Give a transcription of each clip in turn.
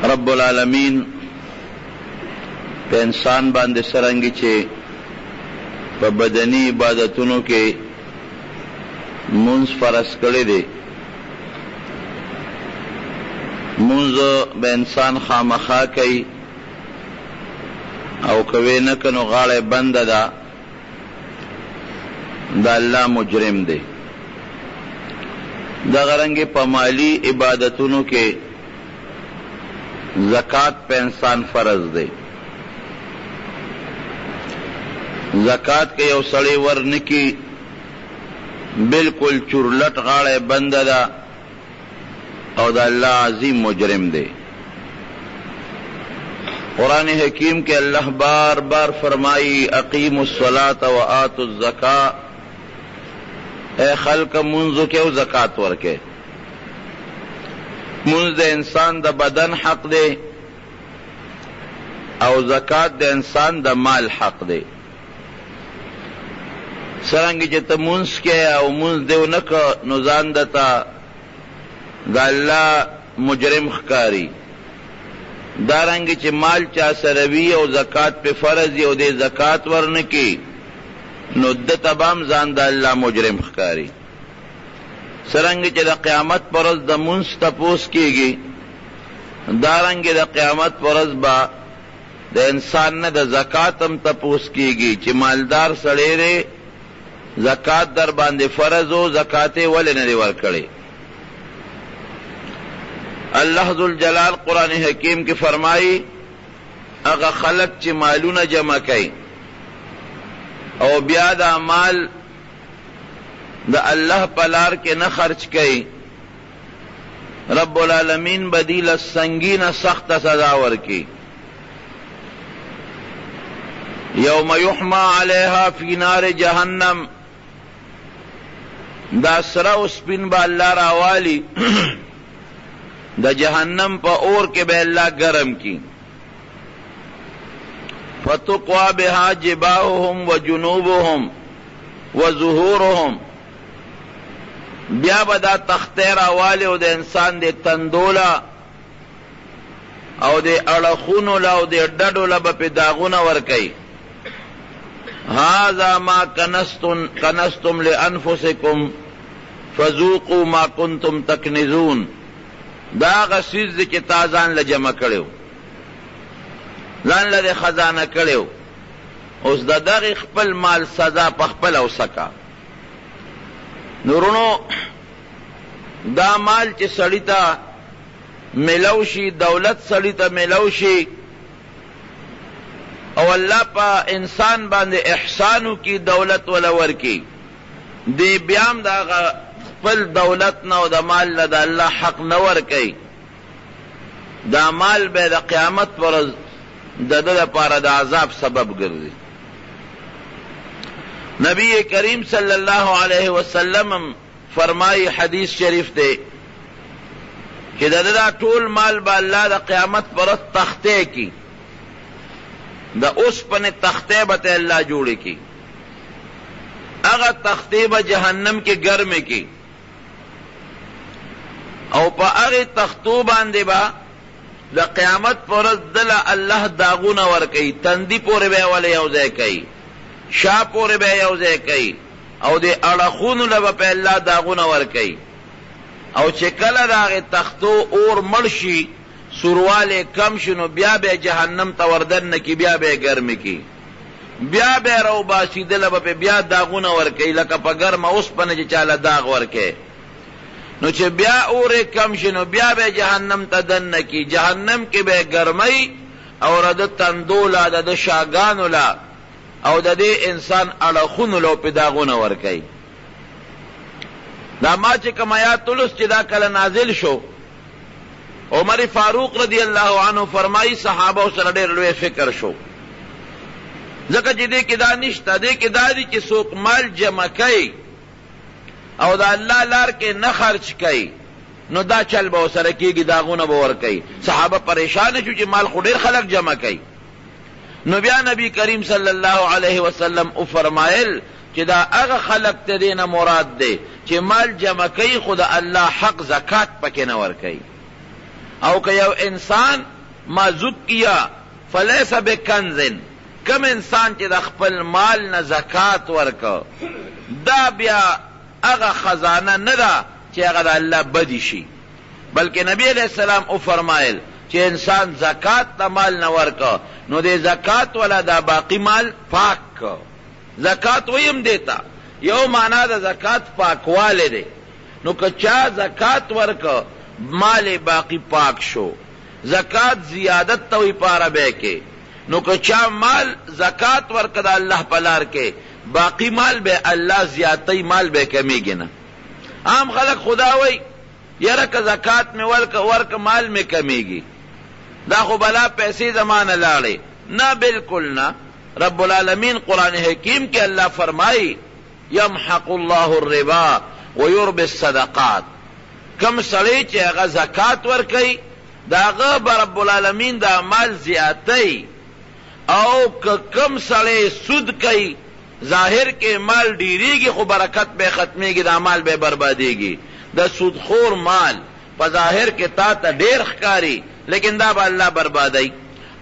رب العالمین په انسان باندې څرنګه چې په بدني عبادتونو کې مونځ فرض کړی دی، مونځ به انسان خامخا کوي او که ویې نه کړ نو غاړه یې بنده ده، د الله مجرم دی. دغه رنګ په مالي عبادتونو کې زکات په انسان فرض دی. زکات که یو سړی ور نه کړي بالکل چورلټ غاړه یې بنده ده او د الله عظیم مجرم دی. قرآن حکیم کې الله بار بار فرمایي اقیموا الصلاة وآتوا الزکاة، اے خلک مونځ وکړئ او زکات ورکړئ. مونځ د انسان د بدن حق دی او زکات د انسان د مال حق دی. څرنګه چې ته مونځ کوې او مونځ دې ونه کړ نو ځان درته د الله مجرم ښکاري. دارنګه چې مال چا سره وي او زکات پرې فرض وي او دی زکات ورنه کړي نو ده ته به هم ځان د الله مجرم ښکاري. څرنګه چې د قیامت پر ورځ د مونځ تپوس کېږي دارنګه د قیامت پر ورځ به د انسان نه د زکات هم تپوس کېږي چې مالدار سړی دی زکات در باندې فرض و زکات یې ولې نه دی ورکړی؟ الله ذوالجلال قرآن حکیم کې فرمایي هغه خلک چې مالونه جمع کوي او بیا دا مال د الله په لار کې نه خرچ کوي رب العالمین به دوی له سنګینه سخته سزا ورکړي. یوم یحما علیها فی نار جهنم، دا سره او سپین به الله راوالي د جهنم په اور کې به الله ګرم کړي. فتقوا بها جباههم وجنوبهم وظهورهم، بیا به دا تختی راوالي او د انسان د تندو له او د اړخونو له او د ډډو له به پرې داغونه ورکوي. هذا ما کنستم لانفسکم فذوقوا ما کنتم تکنزون، دا هغه څیز دی چې تا ځان له جمع کړی و، ځان له دې خزانه کړی و، اوس د دغې خپل مال سزا په خپله وڅکه. نو وروڼو دا مال چې سړي ته ملو شي، دولت سړي ته ملو شي او الله په انسان باندې احسان وکړي، دولت وله ورکړي، دی بیا هم د هغه خپل دولت نه او د مال نه د الله حق نه ورکوي، دا مال به د قیامت پر ورځ د ده لپاره د عذاب سبب ګرځي. نبی کریم صلی الله علیه وسلم فرمائی حدیث شریف دی چې د ده دا ټول مال به الله د قیامت پر ورځ تختې کړي، د اوسپنې تختې به ته الله جوړې کړي، هغه تختې به جهنم کې ګرمې کړي او په هغې تختو باندې به د قیامت په ورځ ده له الله داغونه ورکوي، تندي پورې به یې ولې یو ځای کوي، شا پورې به یې یو ځای کوي او دې اړخونو له به پرې الله داغونه ورکوي او چې کله د هغې تختو اور مړ شي، سوروالی یې کم شي، نو بیا به یې جهنم ته وردننه کړي، بیا به یې ګرمې کړي، بیا به یې راوباسي، ده له به پرې بیا داغونه ورکوي لکه په ګرمه اوسپنه چې چا له داغ ورکوي. نو چې بیا اور یې کم شي نو بیا به یې جهنم ته دننه کړي، جهنم کې به یې ګرموي او د ده تندو له، د ده شاګانو له او د دې انسان اړخونو له پرې داغونه ورکوي. دا ما چې کوم آیات ولوست چې دا کله نازل شو، عمر فاروق رضی الله عنه فرمایي صحابه سره ډېر لوی فکر شو، ځکه چې دې کې دا نشته، دې کې دا دي چې څوک مال جمع کوي او د الله لار کې نه خرچ کوي نو دا چل به ورسره کېږي، داغونه به ورکوي. صحابه پریشان شو چې مال خو ډېر خلک جمع کوي. نو بیا نبی کریم صلی الله علیه وسلم وفرمایل چې دا هغه خلک ته دې نه مراد دی چې مال جمع کوي خو د الله حق زکات پکې نه ورکوي. او که یو انسان ما زکی فلیس بکنز، کوم انسان چې د خپل مال نه زکات ورکړ، دا بیا هغه خزانه نه ده چې هغه د الله بدي شي، بلکې نبي علیه السلام وفرمایل چې انسان زکات د مال نه ورکړ نو دې زکات والا دا باقي مال پاک کړ. زکات وایي هم دې ته، یو معنا د زکات پاکوالی دی، نو که چا زکات ورکړ مال یې باقي پاک شو. زکات زیادت ته وایي په عربۍ کې، نو که چا مال زکات ورکړ د الله په لار کې، باقي مال به الله زیاتوي، مال به یې کمېږي نه. عام خلک خو دا وایي یاره که زکات مې ورکړ مال مې کمېږي، دا خو بلا پیسې زما نه لاړې. نه، بالکل نه. رب العالمین قرآن حکیم کې الله فرمایي یمحق الله الربا ویربی الصدقات، کوم سړی چې هغه زکات ورکوي د هغه به رب العالمین دا مال زیاتوي، او که کوم سړی سود کوي ظاهر کې مال ډیریږي خو برکت به یې ختمیږي، دا مال به یې بربادیږي. د سودخور مال په ظاهر کې تا ته ډیر ښکاري لیکن دا به الله بربادوي.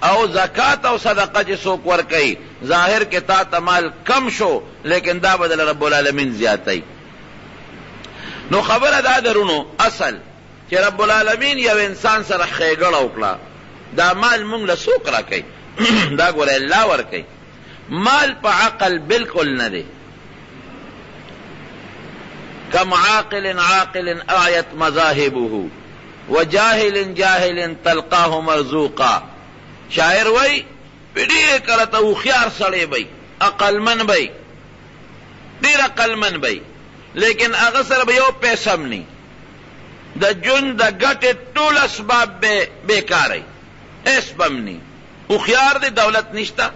او زکات او صدقه چې څوک ورکوي ظاهر کې تا ته مال کم شو لیکن دا به دله رب العالمین زیاتوي. نو خبره دا ده رونو اصل چې رب العالمین یو انسان سره ښېګڼه وکړه، دا مال مونږ له څوک راکوي؟ دا ګوره الله ورکوي. مال په عقل بالکل نه دی. کم عاقل عاقل اعیت مذاهبه وجاهل جاهل تلقاه مرزوقا. شاعر وایي ډېر کله ته هوښیار سړی به یې، عقلمن به یې، ډېر عقلمن به یې، لیکن هغه سره به یو پیسه هم نه، د ژوند د ګټې ټول اسباب به بېکاره وي، هېڅ به هم نه. هوښیار دی، دولت نشته،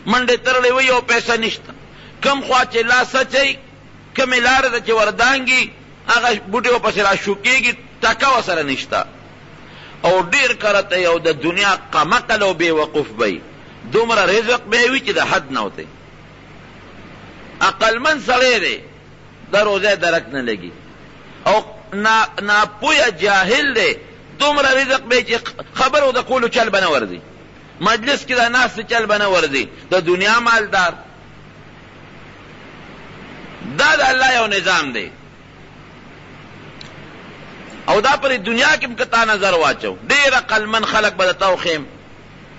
منډې ترړې وهي او پیسه نشته، کوم خوا چې لاس اچوي، کومې لارې ته چې وردانګي، هغه بوټي ورپسې راشوکېږي، ټکه ورسره نشته. او ډېر کرته یو د دنیا قمقل او بې وقوف به وي، دومره رزق به یې وي چې د حد نه وتی. عقلمن سړی دی، د روزۍ درک نه لګي، او ناپوهه جاهل دی، دومره رزق به یې چې خبرو د کولو چل به نه ورځي، مجلس کې د ناستې چل به نه ورځي، د دنیا مالدار. دا د الله یو نظام دی، او دا پر دنیا کې هم که تا نظر واچو، ډېر عقلمن خلک به درته وښیم،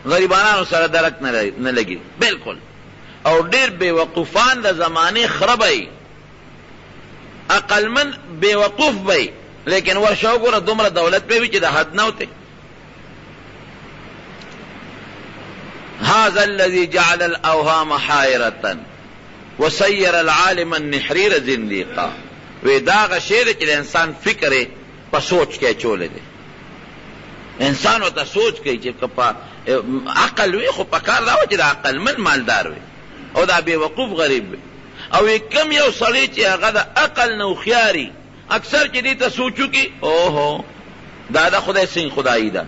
غریبانانو سره درک نه لګي بالکل، او ډېر بې وقوفان د زمانې خره به یې، عقلمن بې وقوف به یې، لیکن ورشه وګوره دومره دولت به وي چې د حد نه وتی. هذا الذي جعل الاوهام حائرة وسیر العالم النحریر زندیقا. وی دا هغه شی دی چې د انسان فکر یې په سوچ کې اچولی دی. انسان ورته سوچ کوي چې که په عقل وي خو پکار دا وه چې د عقلمن مالدار وي او دا بې وقوف غریب وي. او وی کوم یو سړی چې هغه د عقل نه هوښیار وي، اکثر چې دې ته سوچ وکړي، اوهو دا د خدای څنګه خدایي ده،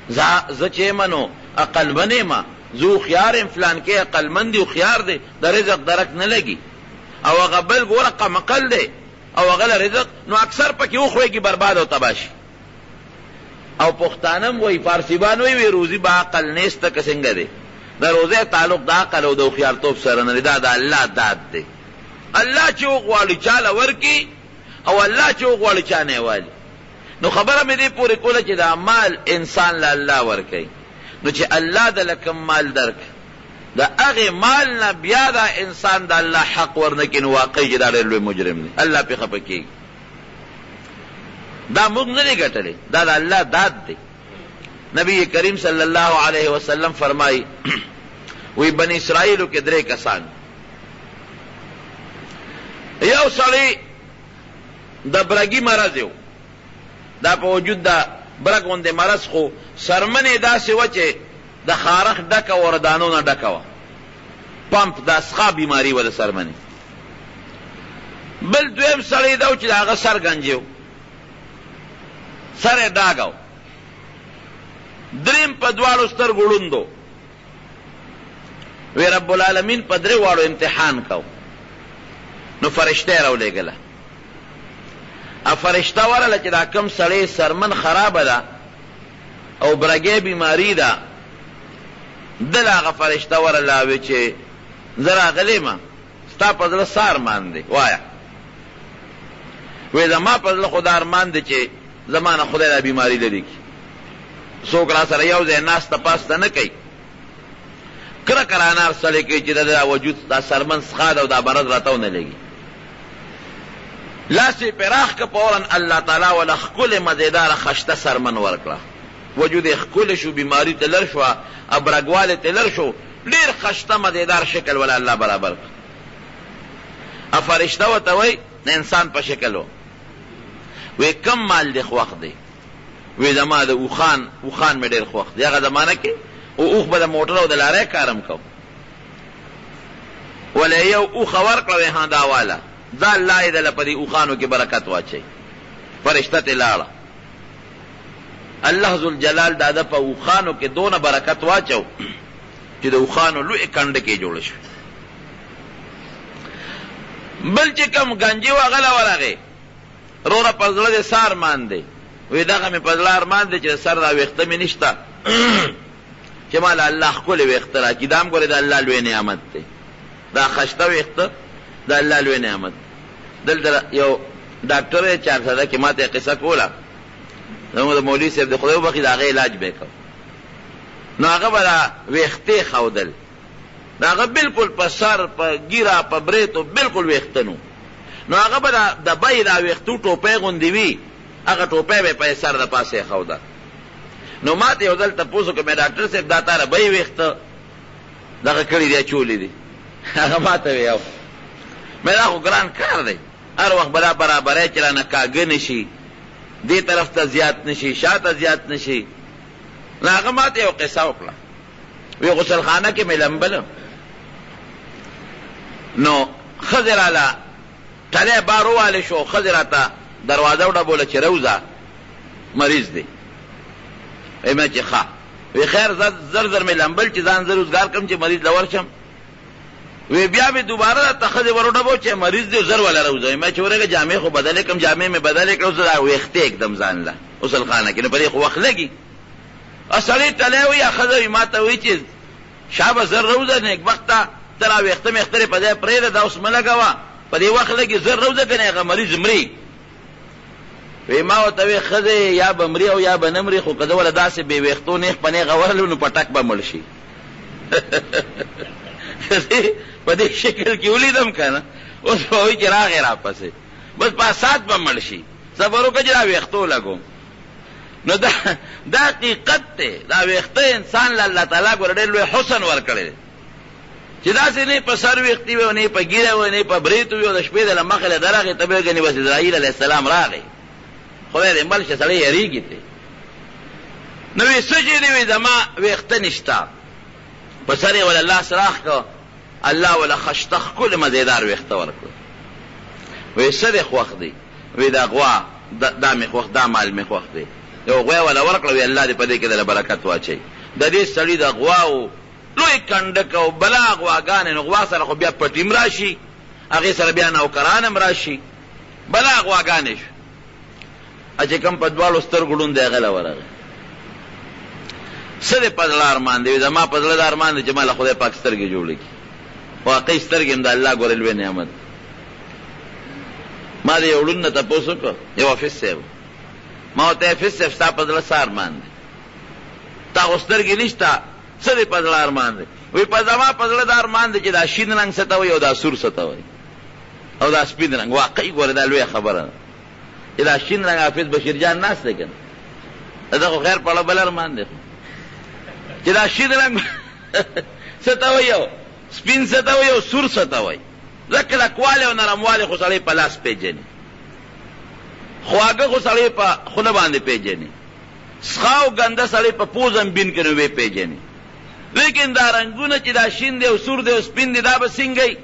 زه چې یم نو عقلمن یم، زه هوښیار یم، فلانکی عقلمن دی، هوښیار دی، د رزق درک نه لګي، او هغه بل ګوره قمقل دی او هغه له رزق، نو اکثر پکې وښویږي، برباد او تباه شي. او پښتانه هم وایي، فارسیبان وایي، وی روزي به عقل نیسته که څنګه دی؟ د روزۍ تعلق د عقل او د هوښیارتوب سره نه دی، دا د الله داد دی. الله چې وغواړي چا له ورکړي او الله چې وغواړي چا نه یې والي. نو خبره مې دې پورې کوله چې دا مال انسان له الله ورکوي، نو چې الله دله کوم مال درکړ، د هغې مال نه بیا دا انسان د الله حق ورنه کړي، نو واقعي چې دا ډېر لوی مجرم دی، الله پرې خفه کېږي. دا موږ نه دی ګټلی، دا د الله داد دی. نبی کریم صلی الله علیه وسلم فرمایي، وی بنی اسرائیلو کې درې کسان، یو سړی د برګي مرض یو، دا په وجود د برګ غوندې مرض، خو څرمن یې داسې وه چې د خارښ ډکه وه، دانو نه ډکه وه، پمپ د اسخا بیماري وه د څرمنې. بل دویم سړی دا و چې د هغه سر ګنجی و، سر یې ډاګه و. دریم په دواړو سترګو ړوند و. وی رب العالمین په درې واړو امتحان کو، نو فرشته یې راولېږله. فرشته ورغله چې دا کوم سړی څرمن خرابه ده، او برګی بیماری ده، ده له هغه فرشته ورله وی چې زه راغلی یم، ستا په زړه څه ارمان دی؟ وایه. وی زما په زړه خو دا ارمان دی چې زما نه خدای دا بیماری لرې کړي، څوک راسره یو ځای ناسته پاسته نه کوي، کرکه رانه هر سړی کوي چې د ده دا وجود دا څرمن څښا ده او دا مرض راته ونه لګي. لاس یې پراخ کړ، فوراً الله تعالی وله ښکلې مزېداره خشته څرمن ورکړه، وجود یې ښکلی شو، بیماري ترې لر شوه، ابرګوالی ترې لر شو، ډېر خشته مزېدار شکل وله الله برابر کړ. فرشته ورته وایي د انسان په شکل و، وایي کوم مال دې خوښ دی؟ وایي زما د اوښان، اوښان مې ډېر خوښ دي. هغه زمانه کې اوښ به د موټر او د لارۍ کار هم کاوه. وله یې یو اوښه ورکړه، وایي ها دا واله، ځه الله یې دله په دې اوښانو کې برکت واچوي. فرشته ترې لاړه. الله ذوالجلال د ده په اوښانو کې دونه برکت واچو چې د اوښانو لویې کنډکې جوړې شوې. بل چې کوم ګنجي و هغه له ورغی، روره په زړه دې څه ارمان دی؟ وی دغه مې په زړه ارمان دی چې د سر دا ویښته مې نشته چې ما له الله ښکلې ویښته راکړي. دا هم ګورې د الله لوی نعمت دی، دا خشته ویښته د الله لوی نعمت. دلته یو ډاکټر دی چارسده کې، ما ته یې قصه کوله، زموږ د مولوي صاحب د خدای وبخښي، د هغه علاج به یې کوه. نو هغه به دا ویښتې ښودل، د هغه بلکل په سر، په ږیره، په برېتو بلکل ویښته نه وو. نو هغه به د بیې دا ویښتو ټوپۍ غوندې وي، هغه ټوپۍ به یې په سر د پاسه ایښوده. نو ما ته یو ځل تپوس وکړ، مې ډاکټر صاحب دا تا د بیې ویښته دغه کړي دي، اچولي دي؟ هغه ما ته وی، او مې دا خو ګران کار دی، هر وخت به دا برابری چې رانه کاږه نه شي، دې طرف ته زیات نه شي، شاته زیات نه شي. نو هغه ما ته یو قصه وکړه، وی غسلخانه کې مې لمبل، نو ښځې راله ټلی بار ووالی شو، ښځې راته دروازه وډبوله چې راوځه مریض دی. وی مې چې ښه، وی خیر زر زر مې لمبل چې ځان زر وزګار کړم چې مریض له ورشم. وی بیا مې دوباره راته ښځې ور وډبو چې مریض دی زر وله راوځه. وی مې چې ورېږه جامې خو بدلې کړم، جامې مې بدلې کړې، اوس دا ویښتې ږدم ځان له غسلخانه کې، نو په دې خو وخت لګي. سړی تلی وي یا ښځه وي، ما ته وایي چې شابه زر راوځه نېکبخته، ته را ویښته مېښته دې په ځای پرېږده، دا اوس مه لګوه، په دې وخت لګي، زر راوځه که نه هغه مریض مري. وی ما ورته وی ښځې یا به مري او یا به نه مري، خو که زه وله داسې بې ویښتو نېغ په نېغه ورغلم نو په ټک به مړ شي. په دې شکل کې ولیدم که نه، اوس به وایي چې راغی راپسې، بس په سات به مړ شي، صبر وکړه چې دا ویښتو لګوم. نو دا دا حقیقت دی، دا ویښته انسان له الله تعالی ګوره ډېر لوی حسن ورکړی دی چې داسې نه په سر ویښتي وي او نه په ږیره وي نه په برېتو وي او د شپې د له مخې له درغې ته به ګنې بس عزراییل علیه السلام راغی، خدای دې مل شه، سړی یریږي ترې. نو وی څه شی دی؟ وی زما ویښته نشته. په سر یې وله لاس راښ کړ، الله وله خشته ښکلې مزېدار ویښته ورکړل. وی څه دې خوښ دی؟ وی دا غوا دا مې خوښ، دا مال مې خوښ دی. یو غوا یې وله ورکړه، وی الله دې په دې کې دله برکت واچوي. د دې سړي د غواوو لوی کنډک او بلا غواګانې، نو غوا سره خو بیا پټي هم راشي، هغې سره بیا نوکران هم راشي، بلا غواګانې شوې. چې کوم په دواړو سترګو ړوند دی هغه له ورغی. څه دې په زړه ارمان دی؟ وی زما په زړه دا ارمان دی چې ما له خدای پاک سترګې جوړې کړي. واقعي سترګې هم د الله ګورې لوی نعمت دی. ما د یو ړوند نه تپوس وکړ، یو حافظ صاحب، ما ورته حافظ صاحب ستا په زړه څه ارمان دی؟ تا خو سترګې نشته، څه دې په زړه ارمان دی؟ وی په زما په زړه دا ارمان دی چې دا شین رنګ څه ته وایي او دا سور څه ته وایي او دا سپین رنګ. واقعي ګورې دا لویه خبره ده چې دا شین رنګ حافظ بشیر جان ناست دی که نه، ده خو خیر په اړه بل ارمان دی چې دا شین رنګ څه ته وایي او سپین څه ته وایي او سور څه ته وایي. ځکه کلکوالی او نرموالی خو سړی په لاس پېژني، خواږه خو سړی په خوله باندې پېژني، سخا او ګنده سړی په پوزه هم بین کړي نو ویې پېژني، لیکن دا رنګونه چې دا شین دی او سور دی او سپین دی دا به څنګه وي،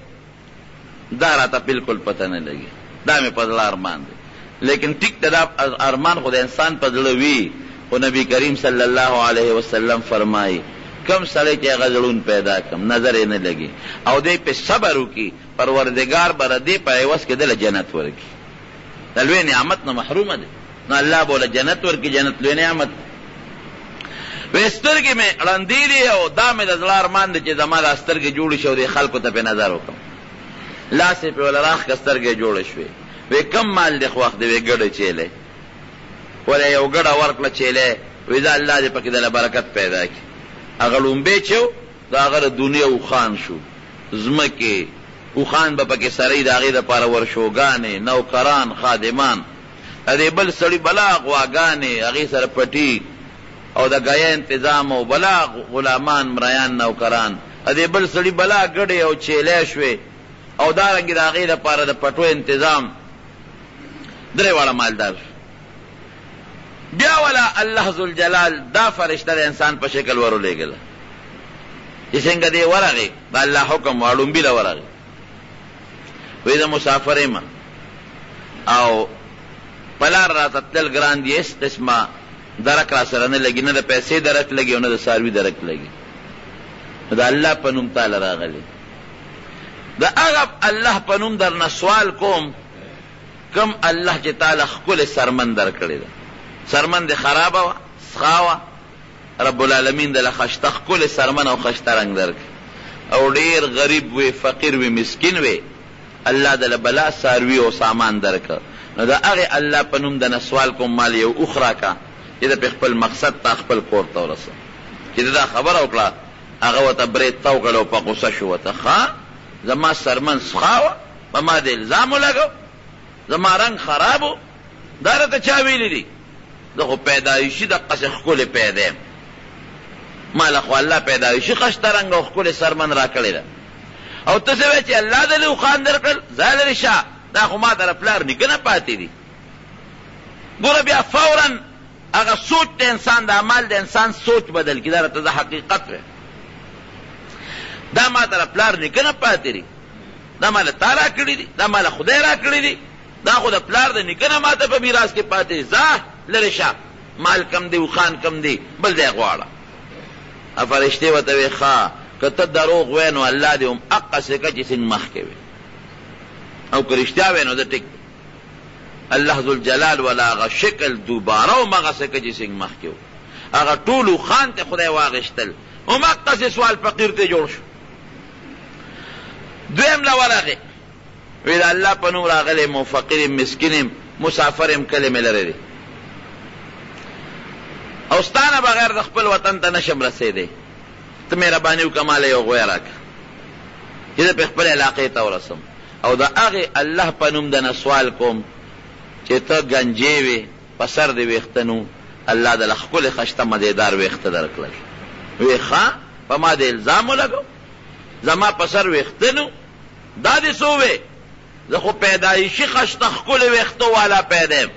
دا راته بالکل پته نه لګي. دا مې په زړه ارمان دی. لیکن ټیک ده دا ارمان خو د انسان په زړه وي، خو نبی کریم صلی الله علیه وسلم فرمایي کوم سړی چې هغه زړون پیدا کړم نظر یې نه لګي او دی پرې صبر وکړي، پروردګار به د دې په عوض کې ده له جنت ورکړي. د لوی نعمت نه محرومه دی، نو الله به له جنت ورکړي، جنت لوی نعمت دی. وې سترګې مې ړندې دي او دا مې د زړه ارمان دی چې زما دا سترګې جوړې شي او دې خلکو ته پرې نظر وکړم. لاس یې پرې ورله راښکه، سترګې یې جوړې شوې. وې کوم مال دې خوښ دی؟ وې ګډه چیلۍ. وله یې یو ګډه ورکړه چیلۍ، وې ځه الله دې پکې دله برکت پیدا کړي. هغه ړومبی چې و، د هغه د دنیا اوښان شو، ځمکې، اوښان به پکې څري، د هغې لپاره ورشوګانې، نوکران، خادمان. د دې بل سړي بلا غواګانې، هغې سره پټي او د ګیه انتظام او بلا غلامان، مریان، نوکران. د دې بل سړي بلا ګډې او چیلې شوې او دارنګې د هغې لپاره د پټو انتظام. درې واړه مالدار شو. بیا ولا الله ذوالجلال دا فرشته د انسان په شکل ورولېږله چې څنګه دی ورغی، د الله حکم و، ړومبي له ورغی. وی زه مسافر یم او په لاره راته تلل ګران دي، هېڅ قسمه درک راسره نه لګي، نه د پیسې درک لګي او نه د څاروي درک لګي، نو د الله په نوم تاله راغلی، د هغه الله په نوم درنه سوال کوم کوم الله چې تاله ښکلې څرمن درکړې ده، څرمن دې خرابه وه، سخا وه، رب العالمین دله خشته ښکلې څرمن او خشته رنګ درکړي او ډېر غریب وې، فقیر وې، مسکین وې، الله دله بلا څاروي او سامان درکړ، نو د هغې الله په نوم دنه سوال کوم ماله یو اوښ راکړه چې زه پرې خپل مقصد ته خپل کور ته ورسوم. چې ده دا خبره وکړه هغه ورته برېت تاو کړل او په غوسه شو ورته، ښه زما څرمن سخا وه، په ما دې الزام ولګاوه، زما رنګ خراب و، دا راته چا ویلي دي؟ زه خو پیدایشي دقسې ښکلې پیدا یم، ما له خو الله پیدایشي خشته رنګ او ښکلې څرمن راکړې ده، او ته څه وایې چې الله دلې اوښان درکړل؟ ځه لرې شه، دا خو ما ته د پلار نیکه نه پاتې دي. ګوره بیا فورا هغه سوچ د انسان، د اعمال د انسان سوچ بدل کړي. دا راته زه حقیقت وایم، دا ما ته د پلار نیکه نه پاتې دي، دا ما له تا راکړي دي، دا ما له خدای راکړي دي، دا خو د پلار د نیکه نه ماته په میراث کې پاتې دي. ځه لرې شه، مال کم دی، اوښان کم دي، بل ځای غواړه. فرشتې ورته وې، ښه که ته دروغ وایې نو الله دې هم هقسې کړه چې څنګه مخکې وې، او که رښتیا وایې نو زه ټیک دی. الله ذوالجلال ولا هغه شکل دوباره هم هغسې کړه چې څنګه مخکې و، هغه ټول اوښان ترې خدای واخیستل، هم هقسې سوال فقیر ترې جوړ شو. دویم له ورغی، وی د الله په نوم راغلی یم او فقیر یم، مسکین یم، مسافر یم، کلی مې لرې دی او ستا نه بغیر د خپل وطن ته نشم رسېدی، ته مهرباني وکړه ماله یو غوی راکړه چې زه پرې خپلې علاقې ته ورسم، او د هغې الله په نوم درنه سوال کوم چې ته ګنجی وې، په سر دې وېښته نه وو، الله دله ښکلې خشته مزېدار وېښته درکړل. وی ښه په ما دې الزام ولګاوه، زما په سر وېښته نه وو، دا دې څه ووې؟ زه خو پیدایشي خشته ښکلې وېښتو والا پیدا یم،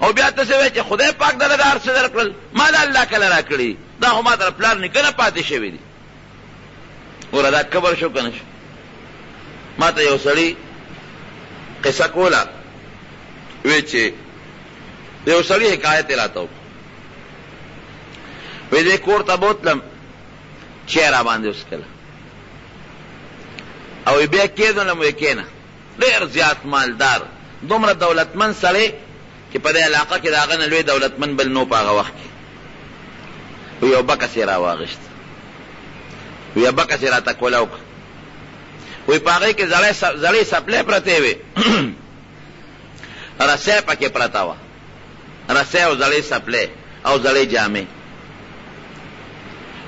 او بیا ته څه وایې چې خدای پاک درله دا هر څه درکړل، ما له الله کله راکړي دي، دا خو ما ته د پلار نیکه نه پاتې شوي دي. ګوره دا کبر شو که نه شو؟ ما ته یو سړي قصه کوله، وی چې د یو سړي حکایت یې راته وکړ، وی دې کور ته بوتلم، چای راباندې وڅکله او بیا کېدلم، وی کېنه. ډېر زیات مالدار، دومره دولتمند سړی چې په دې علاقه کې د هغه نه لوی دولتمند بل نه و په هغه وخت کې. وی یو بکس یې راواخیست، وی بکس یې راته کولاو کړ، وی په هغې کې زړې څپلۍ پرتې وې، رسۍ پکې پرته وه، رسۍ او زړې څپلۍ او زړې جامې.